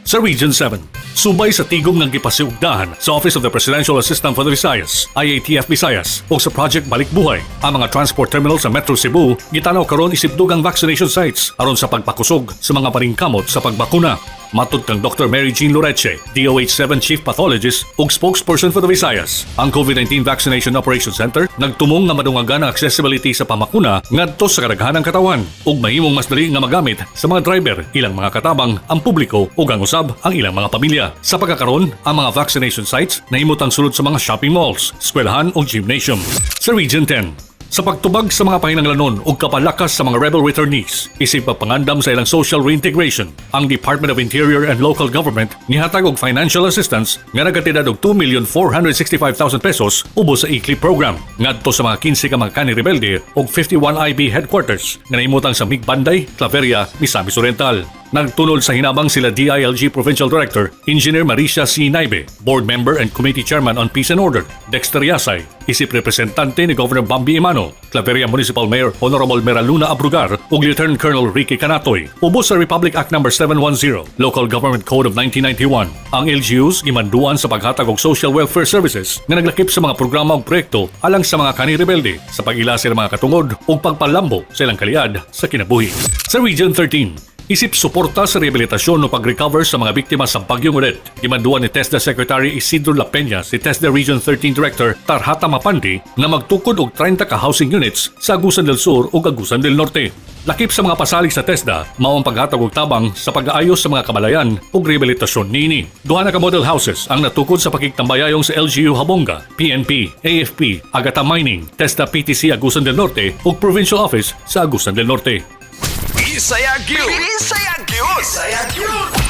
Sa Region 7, subay sa tigom nga gipasiugdahan sa Office of the Presidential Assistant for the Visayas, IATF Visayas, ug sa Project Balik Buhay, ang mga transport terminal sa Metro Cebu gitanaw karon isip dugang vaccination sites aron sa pagpakusog sa mga paningkamot sa pagbakuna. Matod kang Dr. Mary Jean Loreche, DOH-7 Chief Pathologist ug spokesperson for the Visayas, ang COVID-19 Vaccination Operations Center nagtumong nga madungagan ang accessibility sa pamakuna ngadto sa kadaghanang katawan ug mahimong mas dali nga magamit sa mga driver, ilang mga katabang, ang publiko ug ang usab ang ilang mga pamilya. Sa pagkakaron, ang mga vaccination sites nahimutang sulod sa mga shopping malls, eskwelahan ug gymnasium. Sa Region 10, sa pagtubag sa mga panginahanglanon ug kapalakas sa mga rebel returnees, isip pagpangandam sa ilang social reintegration, ang Department of Interior and Local Government nihatag og financial assistance nga nagkantidad og 2,465,000 pesos ubos sa ICLI program ngadto sa mga 15 ka mga kani-rebelde ug 51 IB headquarters nga nahimutang sa Migbanday, Claveria, Misamis Oriental. Nagtunol sa hinabang sila DILG Provincial Director, Engineer Marcia C. Naibe, Board Member and Committee Chairman on Peace and Order, Dexter Yasay, isip representante ni Governor Bambi Emano, Claveria Municipal Mayor Honorable Meraluna Abrugar ug Lieutenant Colonel Ricky Canatoy. Ubos sa Republic Act No. 710, Local Government Code of 1991, ang LGUs gimanduan sa paghatag og social welfare services nga naglakip sa mga programa ug proyekto alang sa mga kani-rebelde sa pag-ila sa ilang mga katungod ug pagpalambo sa ilang kaliad sa kinabuhi. Sa Region 13, isip suporta sa rehabilitasyon o pag-recover sa mga biktima sa Bagyong Odette, gimanduan ni TESDA Secretary Isidro La Peña si TESDA Region 13 Director Tarhata Mapandi na magtukod og 30 ka housing units sa Agusan del Sur ug Agusan del Norte. Lakip sa mga pasalig sa TESDA, mao ang paghatag og tabang sa pag-aayos sa mga kabalayan ug rehabilitasyon niini. Duha na ka model houses ang natukod sa pakigtambayayong sa LGU Jabonga, PNP, AFP, Agata Mining, TESDA PTC Agusan del Norte ug Provincial Office sa Agusan del Norte. Bisaya gyud. Bisaya gyud. Bisaya gyud.